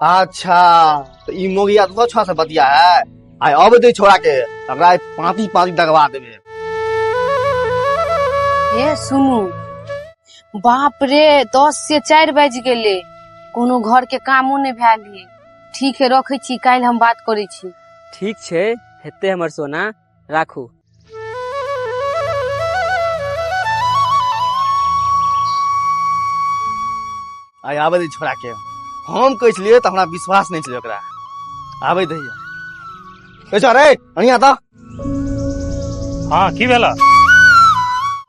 अच्छा तऽ ई मोगिया तो छोड़ा से बतिया है। आइ अबै दे छोड़ा के, तकरा आइ पाँती पाँती दगवा देबे। हे सुनू, बाप रे, 3:50 बाजि गेलै, कोनो घर के कामो नहि भेल है। ठीक है, रखै छी, काल्हि हम बात करै छी। ठीक छै, हेतै हमर सोना, राखू। आइ आबै दे छोड़ा के। हम कहै छलियै तऽ हमरा विश्वास नहि छलै ओकरा। आबै दे। ए छोड़ा रे, अनिया तऽ। हाँ, की भेला?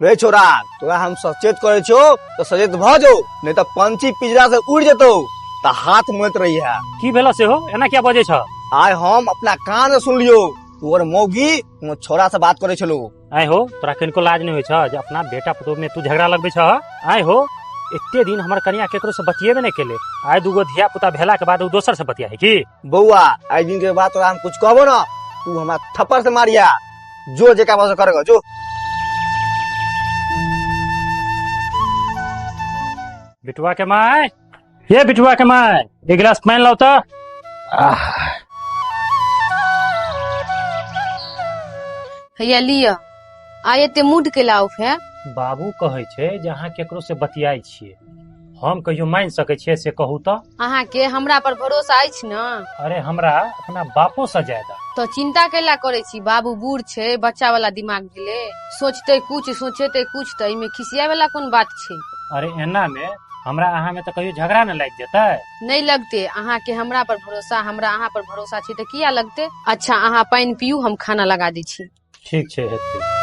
रे छोड़ा, तोरा हम सचेत करै छियौ तऽ सचेत भऽ जो, नहि तऽ पंछी पिंजरा से उड़ि जेतौ तऽ हाथ मोड़ैत रही है। की भेला सेहो एना किया बजै छ? आइ हम अपना कान से सुनलियौ, तोहर मौगी कोनो छोड़ा से बात करै छलौ। आइ हो, तोरा कनिको लाज नहि होइ छ जे अपना बेटा पुतोह में तू झगड़ा लगबै छ? आइ हो, एते दिन हमर कनिया केकरो से बतियेबे नहि केले, आइ दूगो धिया पुता भेला के बाद ओ दोसर से बतिया है की? बौआ, आइ दिन के बाद तोरा हम कुछ कहबो ना, तू हमरा थप्पड़ से मारिया। जो जेका बस करगा जो। बिटुआ के माय, ये बिटुआ के माय, एक गिलास पानि लाउ तऽ। हैया लिअ, आइ एते मूड के लाउ फेर? बाबू कहै छै जे अहाँ केकरो से बतियाइ छियै, हम कहियो मानि सकै छियै से कहू तऽ? अहाँके हमरा पर भरोसा अछि ने? अरे हमरा अपना बापो से ज्यादा। तऽ चिंता कैला करै छी? बाबू बूढ़ छै, बच्चा वाला दिमाग भेलै, सोचते कुछ सोचेते कुछ, तऽ एहिमे खिसियाए वाला कोन बात छै? अरे एना मे हमरा अहाँ में तऽ कहियो झगड़ा ने लागि जेतै? नहि लगते, अहाँके हमरा पर भरोसा, हमरा अहाँ पर भरोसा छै, तऽ किया लगते? अच्छा अहाँ पानि पियू, हम खाना लगा दै छी। ठीक छै, हेतै।